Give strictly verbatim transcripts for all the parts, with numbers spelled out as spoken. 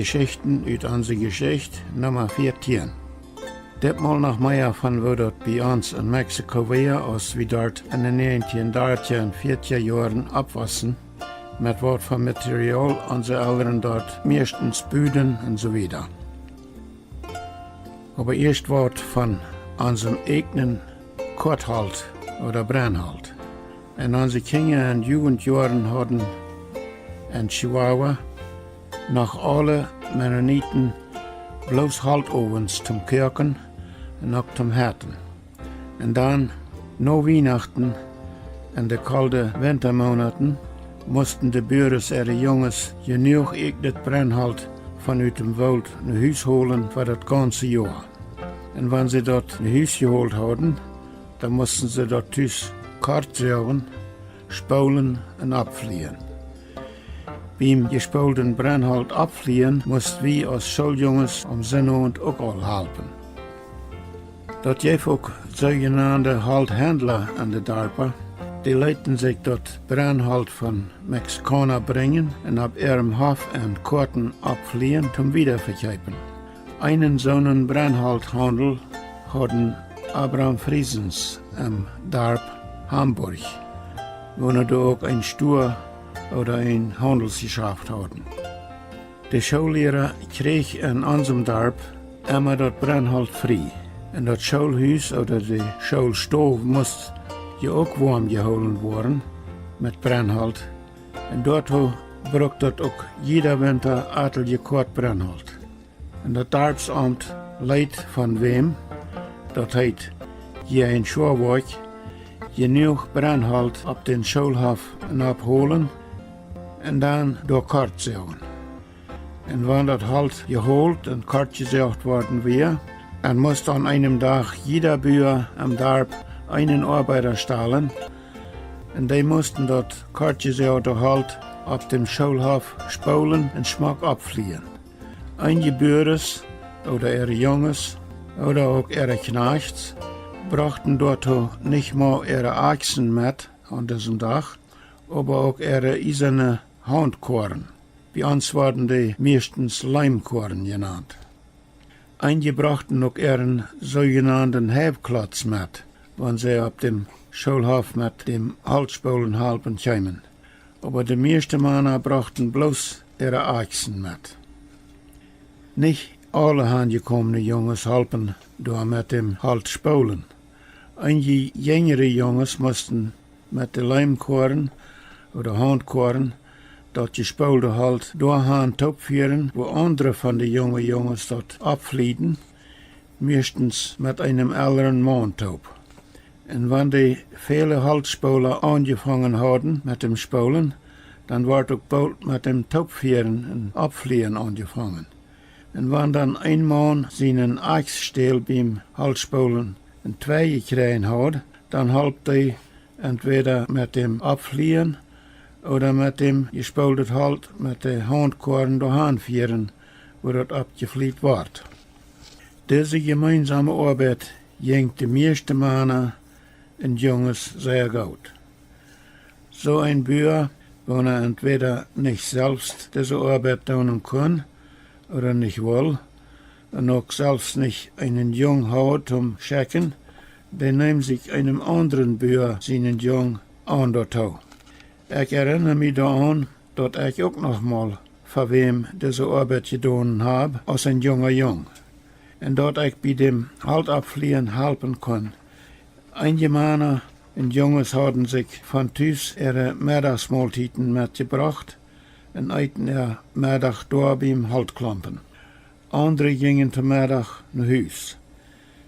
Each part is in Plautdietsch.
Jeschichten ut onse Jeschicht, Numma vieetieen. Ditmol noch mea von woo daut bie ons en Mexiko wia, aus wie doa en de näajentieen dartja un vieetja Joaren oppwossen, met waut fa Material onse Elren doa mieeschtens buden un soo wieda. Oba ieescht waut von onsem ieejnen Koatholt ooda Brennholt. En onse Kjinja- un Jugendjoaren hauden en Chihuahua noch aule Mennoniten bloos Holtowens toom Koaken un uk toom Hetten. Un dan, no Wienachten, en de kolde Wintamonaten, musten de Buares äare Junges jenuach ieejnet Brennholt von ut däm Woolt no Hus holen fa daut gaunze Joa. Un wan see daut no Hus jeholt hauden, dan musten see daut tus kort soagen, spoolen un oppfliejen. Biem jespoolden Brennholt oppfliejen must wie aus Schooljunges aum Sinnowent uk aul halpen. Daut jeef uk soojenande Holthendla en de Darpa, dee leeten sikj daut Brennholt von Mexikauna brinjen un opp äarem Hoff en Koaten oppfliejen toom wiedavekjeepen. Eenen soonen Brennholthaundel hauden Abraham Friesens em Darp Hamburg, woone doa uk een Stua ooda een Haundelsjeschaft hauden. De Schoolliera kjrieech en onsem Darp emma daut Brennholt frie, un daut Schoolhus ooda de Schoolstow must je uk woam jehoolen woaren met Brennholt, un doatoo brukt daut uk jieda Winta atelje Koat Brennholt. Un daut Darpsaumt leet von wäm, daut heet, je een Schoawoakj, jenuach Brennholt opp dän Schoolhoff nopp holen un dan doa kort soagen. Un wan daut Holt jeholt un kort jesoagt worden wia, dan must aun eenem Dach jieda Bua em Darp eenen Oabeida stalen, un dee musten daut kort jesoagde Holt opp däm Schoolhoff spoolen un schmock oppfliejen. Eenje Buares ooda äare Junges ooda uk äare Kjnajchts brochten doatoo nich mau äare Akjsen met aun disem Dach, oba uk äare iesane Hauntkoaren. Bie ons worden dee mieeschtens Leemkoaren jenant. Eenje brochten uk äaren soojenanden Heiwklotz met, wan see opp däm Schoolhoff met däm Holtspoolen halpen kjeemen. Oba de mieeschte Mana brochten bloos äare Akjsen met. Nich aule hanjekomne Junges holpen doa met däm Holtspoolen. Eenje jinjre Junges musten met de Leemkoaren ooda Hauntkoaren daut jespoolde Holt doahan toopfieren, wua aundre von de junge Junges daut oppflieden, mieeschtens met eenem elren Maun toop. Un wan de väle Holtspoola aunjefongen hauden met däm Spoolen, dan wort uk boolt met däm Toopfieren un Oppfliejen aunjefongen. Un wan dan een Maun sienen Akjsstäl biem Holtspoolen entwei jekjräajen haud, dan holp dee entwäda met däm Oppfliejen ooda met däm jespooldet Holt met de Hauntkoaren doahan fieren, wua daut oppjeflieet wort. Dise jemeensome Oabeit jinkj de mieeschte Mana un Junges sea goot. Soo een Bua, woona entwäda nich selfst dise Oabeit doonen kunn ooda nich wull, un uk selfst nich eenen Jung haud toom schekjen, dee neem sikj eenem aundren Bua sienen Jung aun doatoo. Ekj erinna mie doaraun, daut ekj uk noch mol fa wäm dise Oabeit jedonen hab aus een junga Jung, un daut ekj bie däm Holtoppfliejen halpen kunn. Eenje Mana un Junges hauden sikj von Tus äare Meddachsmoltieten metjebrocht un eeten äa Meddach doa biem Holtklompen. Aundre jinjen to Meddach no Hus.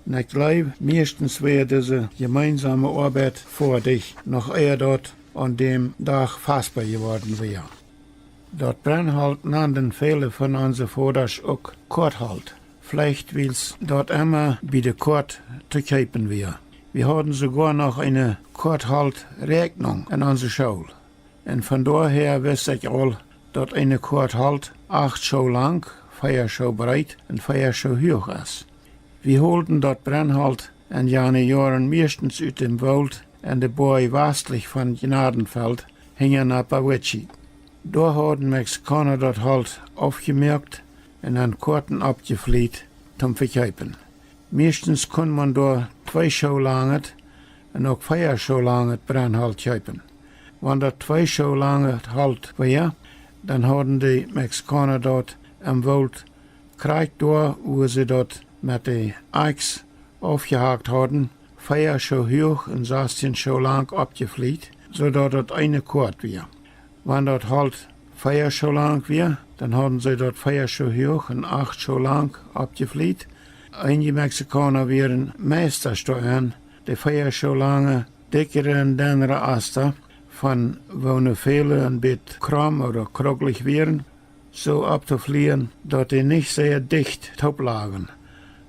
Un ekj jleew, mieeschtens wia dise jemeensome Oabeit foadich, noch ea daut aun däm Dach faustboa jeworden wia. Daut Brennholt nanden väle von onse Vodasch uk Koatholt, veleicht wiels daut emma bie de Koat to kjeepen wia. Wie hauden soogoa noch eene Koatholträakjnunk en onse School. Un von doahäa wist ekj aul, daut eene Koat Holt acht Schoo lank, vea Schoo breet un vea Schoo huach es. Wie holden daut Brennholt en jane Joaren mieeschtens ut däm Woolt en de Boaj wastlich von Gnadenfeld, hinja Napawichi. Doa hauden Mexikauna daut Holt aufjemoakt un en Koaten oppjefliet toom vekjeepen. Mieeschtens kunn maun doa twee Schoo langet un uk vea Schoo langet Brennholt kjeepen. Wan daut twee Schoo langet Holt wia, dan hauden de Mexikauna daut em Woolt krakjt doa, wua see daut met de Akjs aufjehakt hauden, vea Schoo huach un sastieen Schoo lang oppjefliet, soo daut daut eene Koat wia. Wan daut Holt vea Schoo lang wia, dan hauden see daut vea Schoo huach un acht Schoo lang oppjefliet. Eenje Mexikauna wieren Meista doaenn, de vea Schoo lange, dikjere un dennre Asta, von woone väle een bät kromm ooda kruglich wieren, soo opptoflieen, daut dee nich sea dicht tooplagen,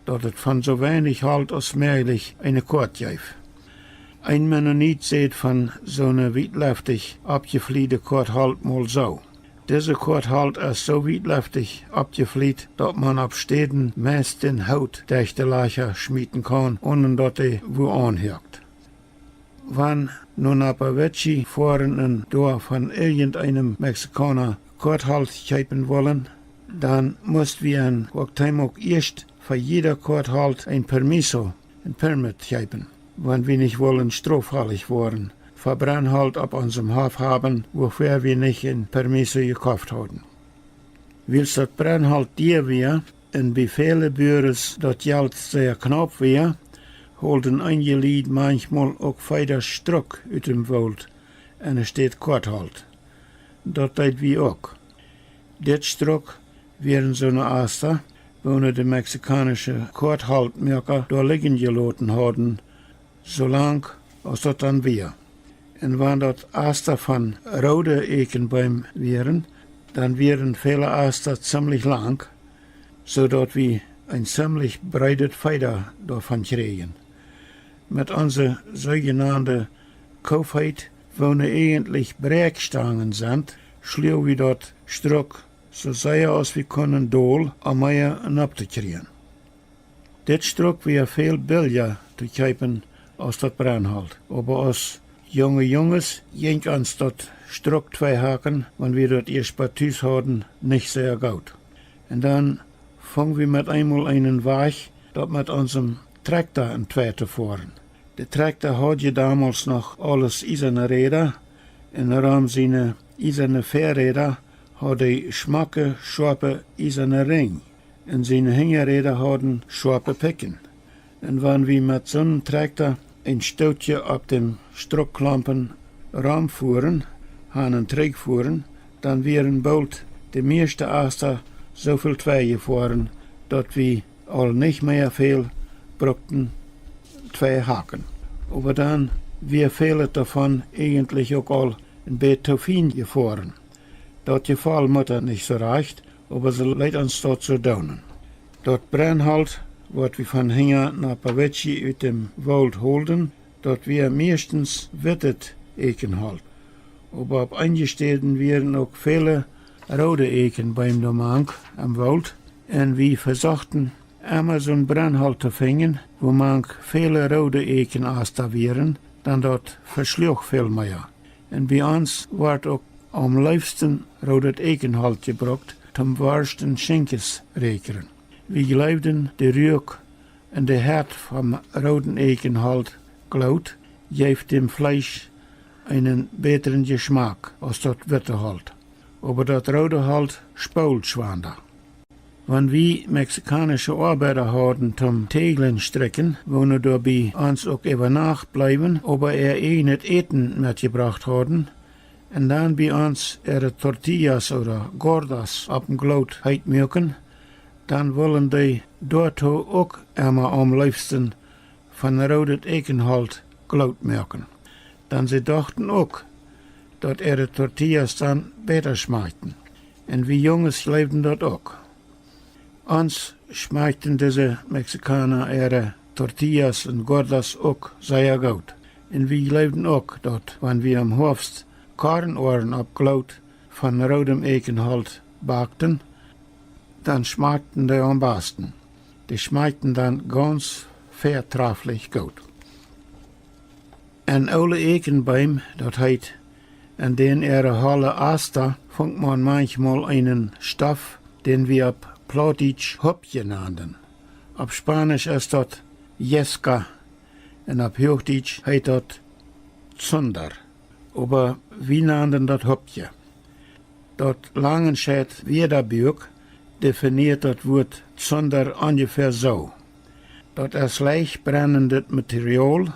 daut et von soo weinich Holt aus mäajlich eene Koat jeef. Een Mennonit säd von soone wietleftich oppjefliede Koat Holt mol soo: Dise Koat Holt es soo wietleftich oppjefliet, daut maun opp Städen meist dän Hoot derch de Lajcha schmieten kaun, onen daut dee wua aunhäakt. Wan no Napawichi foaren un doa von irjenteenem Mexikauna Koat Holt kjeepen wullen, dan must wie en Cuauhtémoc ieescht fa jieda Koat Holt een permiso, een permit kjeepen, wan wie nich wullen stroffällich woaren fa Brennholt opp onsem Hoff haben, wuafäa wie nich een permiso jekoft hauden. Wiels daut Brennholt dia wia un bie väle Buaren daut Jelt sea knaup wia, holden eenje Lied manchmol uk Fäda Struck ut däm Woolt un städ Koat Holt. Daut deed wie uk. Dit Struck wieren soone Asta, woone de mexikaunische Koat Holtmoaka doa lijen jeloten hauden, soo lang aus daut dan wia. Un wan daut Asta von roode Eakjenbeem wieren, dan wieren väle Asta zimlich lang, soo daut wie een zimlich breedet Fäda doavon kjrieejen. Met onse soojenande Koofeet, woone eejentlich Bräakjstangen sent, schluagen wie daut Struck soo sea aus wie kunnen dol, om mea nopp to kjrieen. Dit Struck wia väl billja to kjeepen aus daut Brennholt, oba aus junge Junges jinkj ons daut Struck tweihaken, wan wie daut ieescht bie Tus hauden, nich sea goot. Un dan fung wie met eemol eenen Wajch, daut met onsem Trakjta entwei to foaren. De Trakjta haud je domols noch aules iesane Räda, un rom siene iesane Väaräda haud hee schmocke, schoape iesane Rinj, un siene Hinjaräda hauden schoape Pikjen. Un wan wie met soon Trakjta een Stootje opp däm Struckklompen romfuaren, han un trigj fuaren, dan wieren boolt de mieeschte Asta soo väl twei jefoaren, daut wie aul nich mea väl brukten twei haken. Oba dan wia väl doavon eejentlich uk aul een bät too fien jefoaren. Daut jefoll Mutta nich soo rajcht, oba see leet ons daut soo doonen. Daut Brennholt, waut wie von hinja Napawichi ut däm Woolt holden, daut wia mieeschtens wittet Eakjenholt. Oba opp eenje Städen wieren uk väle roode Eakjenbeem doamank em Woolt, un wie vesochten emma soon Brennholt to finjen, wua mank väle roode Eakjenasta wieren, dan daut veschluach väl mea. Un bie ons wort uk aum leefsten roodet Eakjenholt jebrukt, toom Worscht un Schinkjes räakjren. Wie jleewden, de Ruak un de Hett vom rooden Eakjenholt Gloot jeef däm Fleesch eenen bätren Jeschmack aus daut witte Holt. Oba daut roode Holt spoolt schwanda. Wan wie mexikaunische Oabeida hauden toom Täajlen strikjen, woone doa bie ons uk äwa Nacht bleewen, oba äa eejnet Äten metjebrocht hauden, un dan bie ons äare Tortillas ooda Gordas oppem Gloot heet muaken, dan wullen dee doatoo uk emma aum leefsten von roodet Eakjenholt Gloot muaken. Dan see dochten uk, daut äare Tortillas dan bäta schmakjten. Un wie Junges jleewden daut uk. Ons schmakjten dise Mexikauna äare Tortillas un Gordas uk sea goot. Un wie jleewden uk, daut wan wie em Hoafst Kornoaren opp Gloot von roodem Eakjenholt bakjten, dan schmakjten dee aum basten. Dee schmakjten dan gaunz väatraflich goot. En oole Eakjenbeem, daut heet, en dän äare holle Asta funk maun manchmol eenen Stoff, dän wie opp Plautdietsch Hoppje nanden. Opp Spaunisch es daut Yesca un opp Huachdietsch heet daut Zunder. Oba wie nanden daut Hoppje. Daut Langenscheidt Wiedabuak definieet daut Wuat Zunder onjefäa soo: Daut es leicht brennendet Material,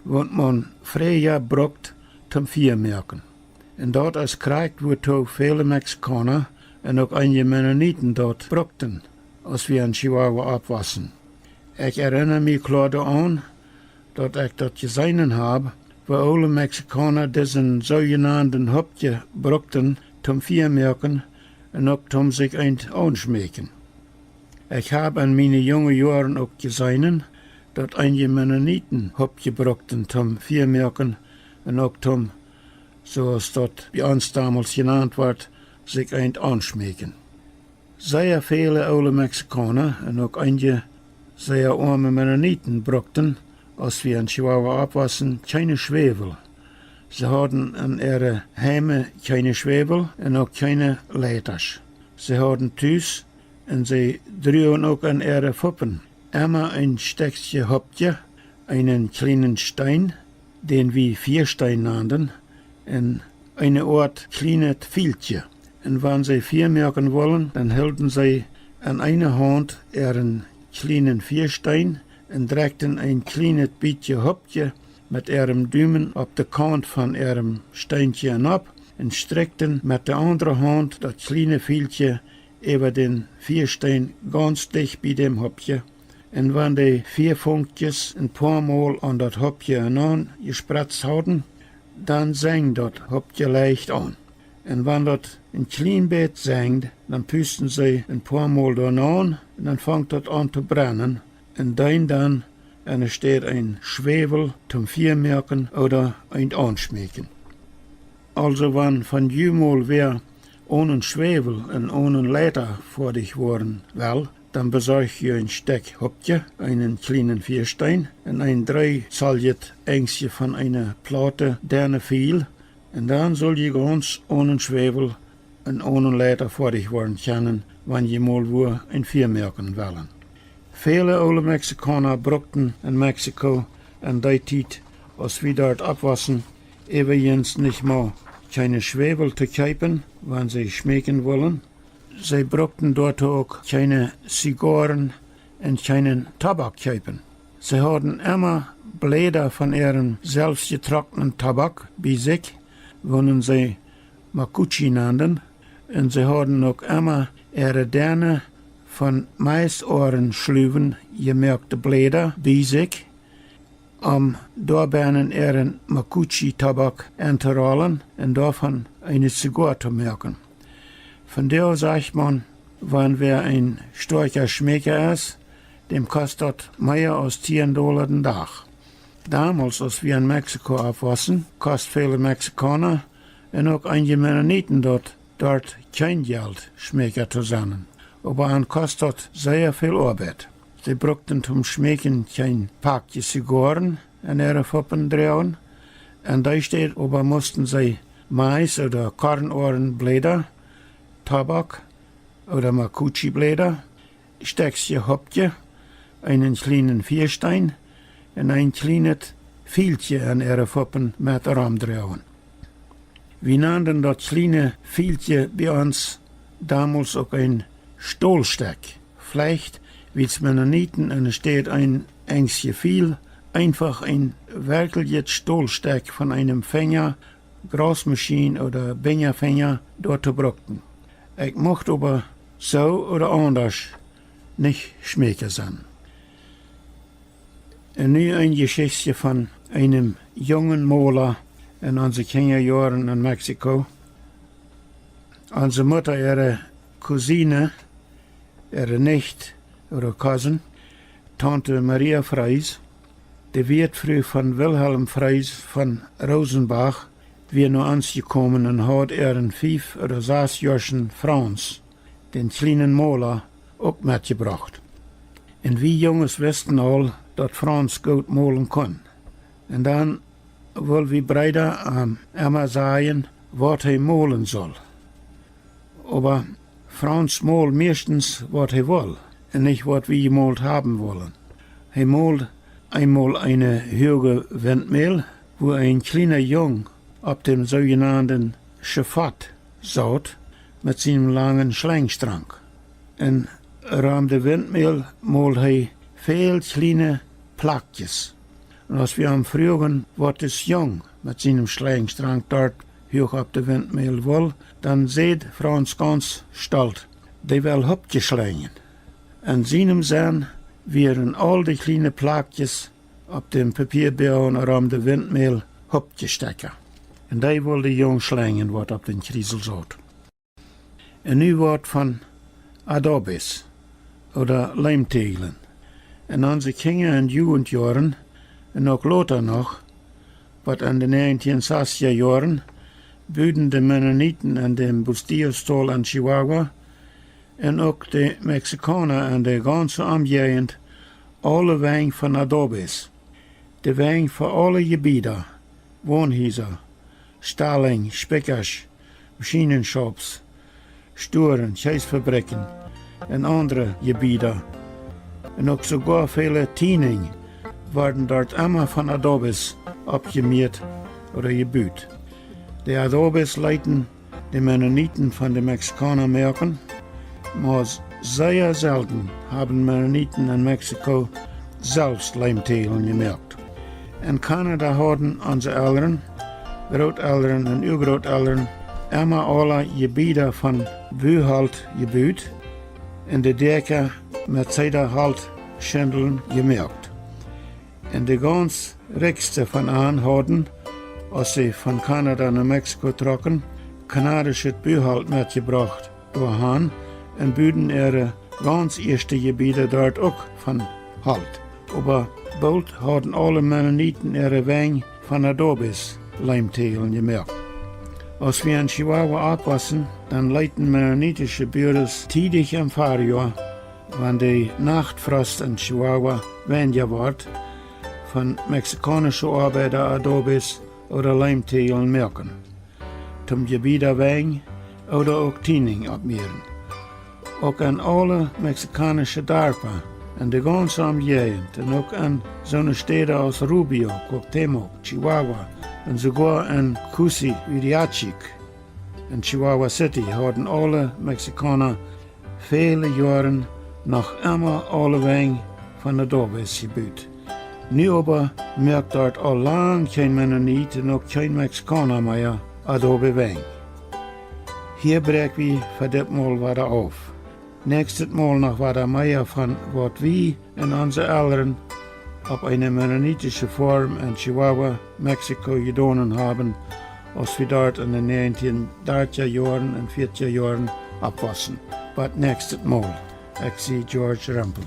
waut maun fräa brukt toom Fia moaken. Un daut es krakjt wuatoo väle Mexikauna un uk eenje Mennoniten daut brukten, aus wie en Chihuahua oppwossen. Ekj erinna mie kloa doaraun, daut ekj daut jeseenen hab, woo oole Mexikauna disen soojenanden Hoppje brukten toom Fia moaken un uk toom sikj eent aunschmäakjen. Ekj hab en miene junge Joaren uk jeseenen, daut eenje Mennoniten Hoppje brukten toom Fia moaken un uk toom, soo aus daut bie ons domols jenant wort, sikj eent aunschmäakjen. Sea väle oole Mexikauna un uk eenje sea oame Mennoniten brukten, aus wie en Chihuahua oppwossen, kjeene Schwäwel. See hauden en äare Heime kjeene Schwäwel un uk kjeene Leitasch. See hauden tus, un see druagen uk en äare Fuppen, emma een Stekjtje Hoppje, eenen kjlienen Steen, dän wie Fiasteen nanden, un eene Oat kjlienet Fieltje. Un wan see Fia moaken wullen, dan hilden see en eene Haunt äaren kjlienen Fiasteen un drekjten een kjlienet bät Hoppje met äarem Dumen opp de Kaunt von äarem Steenkje nopp un strekjten met de aundre Haunt daut kjliene Fieltje äwa dän Fiasteen gaunz dicht bie däm Hoppje. Un wan de Fiafunkjes een poamol aun daut Hoppje aunjespretzt hauden, dan sengd daut Hoppje leicht aun. Un wan daut een kjlien bät sengd, dan pusten see een poamol doaraun un dan funk daut aun to brennen. Un deend dan enne Städ een Schwäwel toom Fia moaken ooda eent aunschmäakjen. Aulsoo wan von junt mol wäa onen Schwäwel un onen Leita foadich woaren well, dan besorcht jie een Stekj Hoppje, eenen kjlienen Fiasteen un een dree Zoljet Enjsje von eene Plaute Dennefiel, un dan sull jie gaunz onen Schwäwel un onen Leita foadich woaren kjennen, wan jie mol wua een Fia moaken wellen. Väle oole Mexikauna brukten en Mexiko en dee Tiet, aus wie doa oppwossen, äwajens nich mau kjeene Schwäwel to kjeepen, wan see schmäakjen wullen. See brukten doatoo uk kjeene Zigoaren un kjeenen Tobak kjeepen. See hauden emma Bläda von äaren selfstjetrocknen Tobak bie sikj, waut see Macuchi nanden, un see hauden uk emma äare Denne von Maisoaren schluwen jemoakte Bläda bie sikj, om doabennen äaren Macuchi Tobak entorollen un doavon eene Zigoa to moaken. Vondoag sajcht maun, wan wäa een stoakja Schmäakja es, däm kost daut mea aus tieen Dolla dän Dach. Domols, aus wie en Mexiko oppwossen, kost väle Mexikauna un uk eenje Mennoniten daut doa kjeen Jelt, Schmäakja to sennen. Oba an kost daut sea väl Oabeit. See brukten toom Schmäakjen kjeen Pakjtje Zigoaren en äare Fuppen droagen. En dee Städ oba musten see Mais- ooda Kornoarenbläda, Tobak ooda Macuchi-Bläda, Stekjtje Hoppje, eenen kjlienen Fiasteen un een kjlienet Fieltje en äare Fuppen met romdroagen. Wie nanden daut kjliene Fieltje bie ons domols uk een Stolstekj. Veleicht, wiels Mennoniten enne Städ een Enjsje Fiel, eenfach een werkjlichet Stolstekj von eenem Finja, Grausmaschien ooda Binjafinja doatoo brukten. Ekj mucht oba soo ooda aundasch nich Schmäakja sennen. Un nu een Jeschichtje von eenem jungen Mola en onse Kjinjajoaren en Mexiko. Onse Mutta äare Cousine, äare Nicht ooda Cousin, Taunte Maria Fries, de Wieetfru von Wilhelm Fries von Rosenbach, wia no ons jekomen un haud äaren fief ooda sas Joaschen Franz, dän kjlienen Mola, uk metjebrocht. Un wie Junges wisten aul, daut Franz goot molen kunn. Un dan wull wie Breeda am emma sajen, waut hee molen sull. Oba Franz molt mieeschtens waut hee wull un nich waut wie jemolt haben wullen. Hee molt eemol eene huage Windmäl, wua een kjliena Jung opp däm soojenanden Schafott saut met sienen langen Schlenjstrank. Un rom de Windmäl molt hee väl kjliene Plakjes. Un aus wie am fruagen, waut dis Jung met sienen Schlenjstrank doa huach opp de Windmäl wull, dan säd Franz gaunz stolt: "Dee well Hupjes schlenjen." En sienem Senn wieren aul de kjliene Plakjes opp däm Papiaboagen rom de Windmäl Hupjesstekja. Un dee wull de Jung schlenjen, waut opp dän Kjriesel saut. Un nu waut von Adobes ooda Leemtäajlen. En onse Kjinja- un Jugendjoaren un uk lota noch, waut en de näajentieen sastja Joaren, buden de Mennoniten en däm Bustillos-Tol en Chihuahua un uk de Mexikauna en de gaunze Omjäajent aule Wenj von Adobes. De Wenj fa aule Jebieda, Wonhiesa, Stalinj, Spikjasch, Maschienenshops, Stuaren, Kjeesfabrikjen un aundre Jebieda. Un uk soogoa väle Tienen worden doa emma von Adobes oppjemieet ooda jebut. De Adobes leeten de Mennoniten von de Mexikauna moaken, mau sea selden haben Mennoniten en Mexiko selfst Leemtäajlen jemoakt. En Kanada hauden onse Elren, Grootelren un Uagrootelren emma aule Jebieda von Buholt jebut un de Däakja met Zedaholtschindeln jemoakt. Un de gaunz rikjste von an hauden, aus see von Kanada no Mexiko trocken, kanadischet Buholt metjebrocht doahan un buden äare gaunz ieeschte Jebieda doa uk von Holt. Oba boolt hauden aule Mennoniten äare Wenj von Adobes Leemtäajlen jemoakt. Aus wie en Chihuahua oppwossen, dan leeten mennonitische Buaren tiedich em Farjoa, wan de Nachtfrost en Chihuahua weinja wort, von mexikaunische Oabeida Adobes ooda Leemtäajlen moaken, toom Jebieda Wenj ooda uk Tienen oppmieren. Uk en aule mexikaunische Darpa en de gaunze Omjäajent un uk en soone Städa aus Rubio, Cuauhtémoc, Chihuahua un soogoa en Cusihuiriachi en Chihuahua City hauden aule Mexikauna väle Joaren noch emma aule Wenj von Adobes jebut. Nu oba moakt doa aul lang kjeen Mennonit un uk kjeen Mexikauna mea Adobe Wenj. Hia bräakj wie fa dit Mol wada auf. Näakjstet Mol noch wada mea von waut wie un onse Elren opp eene mennonitische Foarm en Chihuahua, Mexiko jedonen haben, aus wie doa en de näajentieen dartja Joaren un fiatja Joaren oppwossen. Bat näakjstet Mol, ekj sie George Rempel.